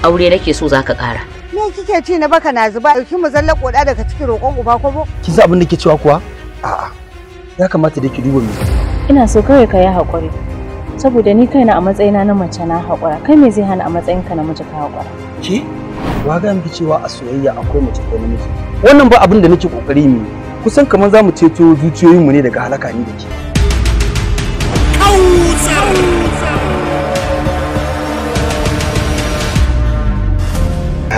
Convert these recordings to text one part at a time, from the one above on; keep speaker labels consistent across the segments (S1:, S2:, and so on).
S1: Aure nake so zaka ƙara.
S2: Me kike ci na baka na zuba? Dauki mu zalla koda daga cikin roƙon uba ko?
S3: Kin san abin da ke cewa kuwa? A'a. Ya kamata dai ki duba me.
S4: Ina so kawai ka yi haƙuri. Saboda ni kaina a matsayina na mace na haƙura. Kai me zai hana a matsayinka na mace ka haƙura?
S3: Ke? Wa ga miki cewa a soyayya akwai mace ko namiji? Wannan ba abin da nake kokari ne. Kusan kamar za mu ceto zuciyoyinmu ne daga halaka ni da ke.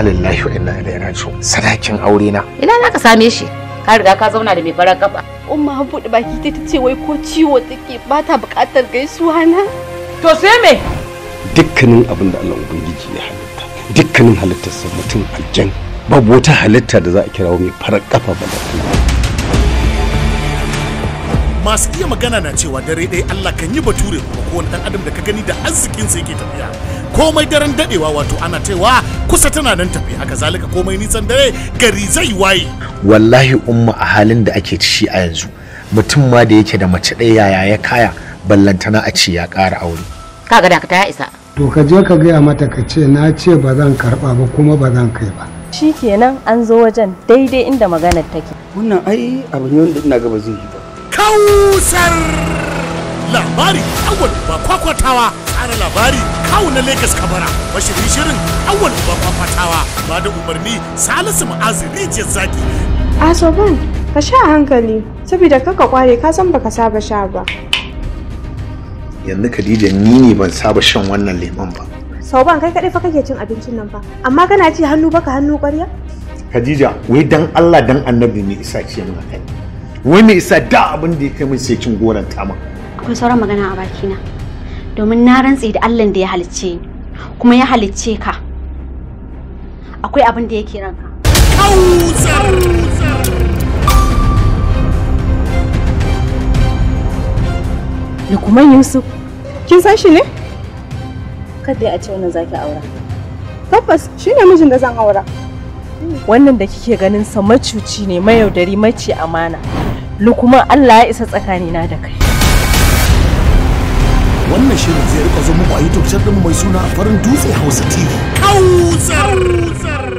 S5: Lillahi wa inna ilaihi raji'un. Sadakin aure na.
S1: Ina za ka same shi? Ka riga ka zauna da mai farar kafa.
S6: Umma har buɗe baki ta ce wai ko ciwo take ba ta buƙatar gaisuwa na.
S1: To sai me?
S7: Dukkanin abin da Allah Ubangiji ya halitta, dukkanin halittarsa mutum aljan, babu wata halitta da za a kirawo mai farar kafa ba da.
S8: Masu iya magana na cewa dare ɗaya Allah kan yi bature kuma kowane ɗan adam da ka gani da arzikinsa yake tafiya. Komai daren daɗewa wato ana cewa kusa tana nan tafi, haka zalika komai nisan dare gari zai waye.
S5: Wallahi umma a halin da ake ci a yanzu mutum ma da yake da mace ɗaya yaya ya kaya ballantana a ce ya ƙara aure.
S1: Kaga da ta isa.
S9: To ka je ka gaya mata ka ce na ce ba zan karɓa ba kuma ba zan kai ba.
S4: Shikenan an zo wajen daidai inda maganar take.
S3: Wannan ai abu ne wanda ina ga ba zai yi ba.
S8: Kausar labari Awwal Uba Kwakwatawa, tsara labari kawu na Lagos Kabara, mashirin shirin Awwal Uba Kwakwatawa, ba da umarni Salisu Ma'azu Rijiyar Zaki.
S10: Asoban, ka sha a hankali saboda kaka kware ka san baka saba sha ba.
S5: Yanzu Khadija ni ne ban saba shan wannan lemon ba.
S10: Sauban kai kaɗai fa kake cin abincin nan fa, amma kana ci hannu baka hannu ƙwarya?
S5: Khadija, wai dan Allah dan Annabi ne isa ce mun haka. Wani isa da abin da ya kai min sai kin goranta min.
S6: Akwai sauran magana a bakina. Domin na rantse da Allah da ya halicce ni kuma ya halicce ka. Akwai abin da yake ranka.
S8: Kausar!
S4: Lukman Yusuf,
S10: kin san shi ne?
S4: Kada a ce wannan zaki aura.
S10: Tabbas shine mijin da zan aura.
S4: Wannan da kike ganin sa macuci ne, mayaudari, mace amana. Lukman Allah ya isa tsakanina da kai.
S8: Wannan shirin zai rika zo muku a YouTube channel mai suna Farin Dutse Hausa TV. Kausar!